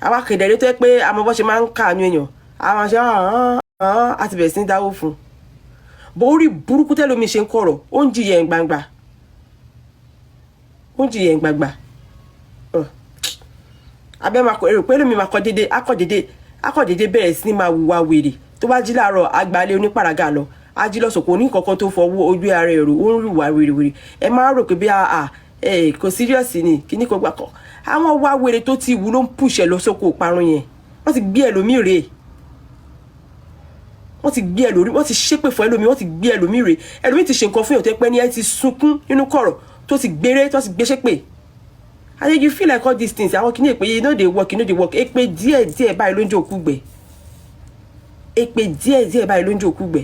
Àwa kẹ̀dẹ̀rẹ́ tó yẹ pé àmọ́ bọ́ ṣe máa ń kàánú èèyàn, àwọn àṣẹ àti bẹ̀rẹ̀ sí ní dáwó fún un. Bó orí burúkú tẹ́lómi ṣe ń kọ̀rọ̀, ó ń jìyà ẹ̀ gbangba, ó ń jìyà ẹ̀ gbangba. Abẹ́ máa kọ èrò pé lómi máa kọ dédé, akọ dédé, akọ dédé, bẹ̀rẹ̀ sí ní máa wùwà wèrè. Tó bá jí láàárọ̀, àgbálẹ̀ onípàràgà lọ, á jí lọ́sọ̀, kò ní kankan tó fọwọ́ ojú ara ẹ̀rọ, ó ń wùwà wèrè wèrè. Ẹ máa rò pé bí a ẹ kò serious ni kíní kan gbà kọ. Àwọn wá wèrè tó ti wù ló ń pùṣẹ̀ lọ sóko parun yẹn. Wọ́n ti gbé ẹlòmíì rèé, wọ́n ti gbé ẹlòmíì, wọ́n ti ṣépè fún ẹlòmíì, wọ́n ti gbé ẹlòmíì rèé. Ẹlòmíì ti ṣe nǹkan fún èèyàn tó pẹ́ ní ẹ ti sunkún nínú kọ̀rọ̀, tó ti gbére, tó ti gbé ṣépè. And then you feel like all these things, àwọn kìíní èpè yìí no dey work, no dey work. Èpè díẹ̀ díẹ̀ báyìí ló ń jẹ́ òkú gbẹ. Èpè díẹ̀ díẹ̀ báyìí ló ń jẹ́ òkú gbẹ.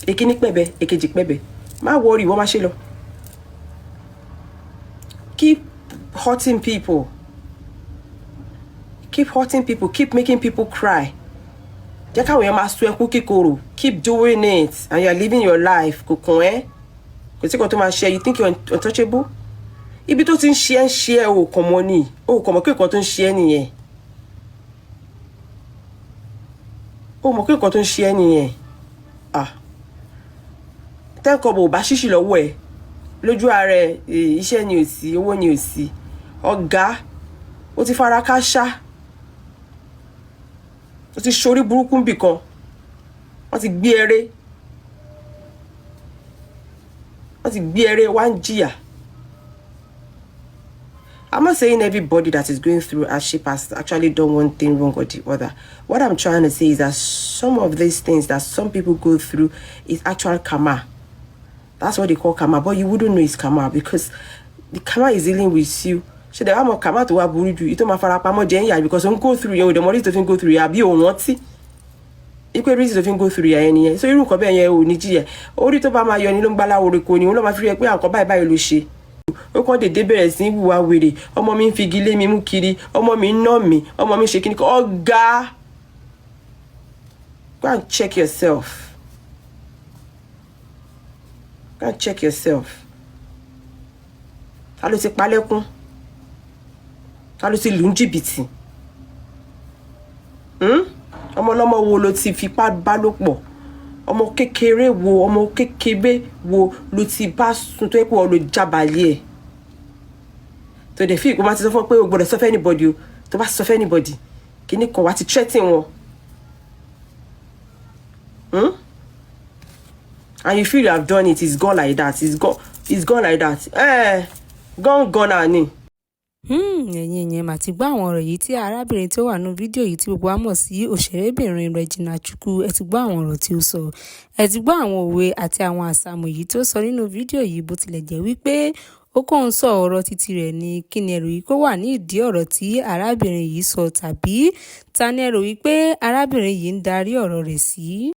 Èkíní pẹ̀bẹ, èkejì pẹ̀bẹ. Má worry, wọ́n má ṣe lọ. Keep hurting people, keep hurting people, keep making people cry. Jẹ́ káwọn èèyàn máa sun ẹkún kíkorò. Keep doing it and you are living your life. Kò kàn ẹ́, kò sí kan tó máa ṣe. You think you are untouchable. Ibi tó ti ń ṣe ẹ́ ń ṣe ẹ́, ò kàn mọ́ ni, ò kàn mọ́ pé nǹkan tó ń ṣe ẹ́ nìyẹn. Ó mọ̀ pé nǹkan tó ń ṣe ẹ́ nìyẹn. Ah, tẹ́kọ̀ọ́ bò bá ṣíṣì lọ́wọ́ ẹ̀ lójú ara ẹ̀, iṣẹ́ ni ò sí, owó ni ò sí. Ọ̀gá, ó ti fara káṣá, ó ti ṣorí burúkú bì kan, wọ́n ti gbé eré, wọ́n ti gbé eré wá ń jìyà. I'm not saying everybody that is going through hardship has actually done one thing wrong or the other. What I'm trying to say is that some of these things that some people go through is actual karma. That's what they call karma. But you wouldn't know it's karma because the karma is dealing with you. Ṣe dẹ̀ wá mọ karma tó wá burú jù, ìtò máa fara pamọ́ jẹ́ ń yà, because ó ń go through yẹn, ò dẹ̀ mọ́ reason tó fi ń go through yẹn, àbí òun rántí ipe reason tó fi ń go through yẹn nìyẹn. So irú nǹkan bẹ́ẹ̀ yẹn ò ní jìyà. Orí tó bá máa yọ ni ló ń gbá láwòrán kò ní òun ló máa fi rí ẹ pé àǹkan báyìí báyìí ló ṣe. Ó kàn dédé bẹ̀rẹ̀ sí í wùwà wèrè. Ọmọ mi ń figi lé mi mú kiri, ọmọ mi ń ná mi, ọmọ mi ń ṣe kíní kan. Ọ̀gá, go and check yourself, go and check yourself. Ta ló ti palẹ́kún? Ta ló ti lù ń jìbìtì? Ọmọ ọlọ́mọ wo ló ti fipá bá lò pọ̀? Ọmọ kékeré wo, ọmọ kékeré wo ló ti bá sùn tó yẹ kó o lọ jábàálẹ̀ ẹ̀, tó dẹ̀ fi ìkó máa ti sọ fún ọ pé o gbọ́dọ̀ sọ fún anybody o, tó bá sọ fún anybody, kíní kan wá ti threaten wọn? And you feel you have done it, it's gone like that, it's gone, it's gone like that. Eh, gone gone náà ni. Ẹ̀yin èèyàn mà ti gbọ́ àwọn ọ̀rọ̀ yìí tí arábìnrin tó wà nínú fídíò yìí, tí gbogbo wa mọ̀ sí òṣèrébìnrin Regina Chukwu. Ẹ ti gbọ́ àwọn ọ̀rọ̀ tí ó sọ, ẹ ti gbọ́ àwọn òwe àti àwọn àsàmù yìí tó sọ nínú fídíò yìí. Bó tilẹ̀ jẹ́ wípé ó kàn ń sọ ọ̀rọ̀ títí rẹ̀ ní, kí ni ẹ rò yìí kó wà ní ìdí ọ̀rọ̀ tí arábìnrin yìí sọ, tàbí ta ni ẹ rò wípé arábìnrin yìí ń darí ọ̀rọ̀ rẹ̀ sí?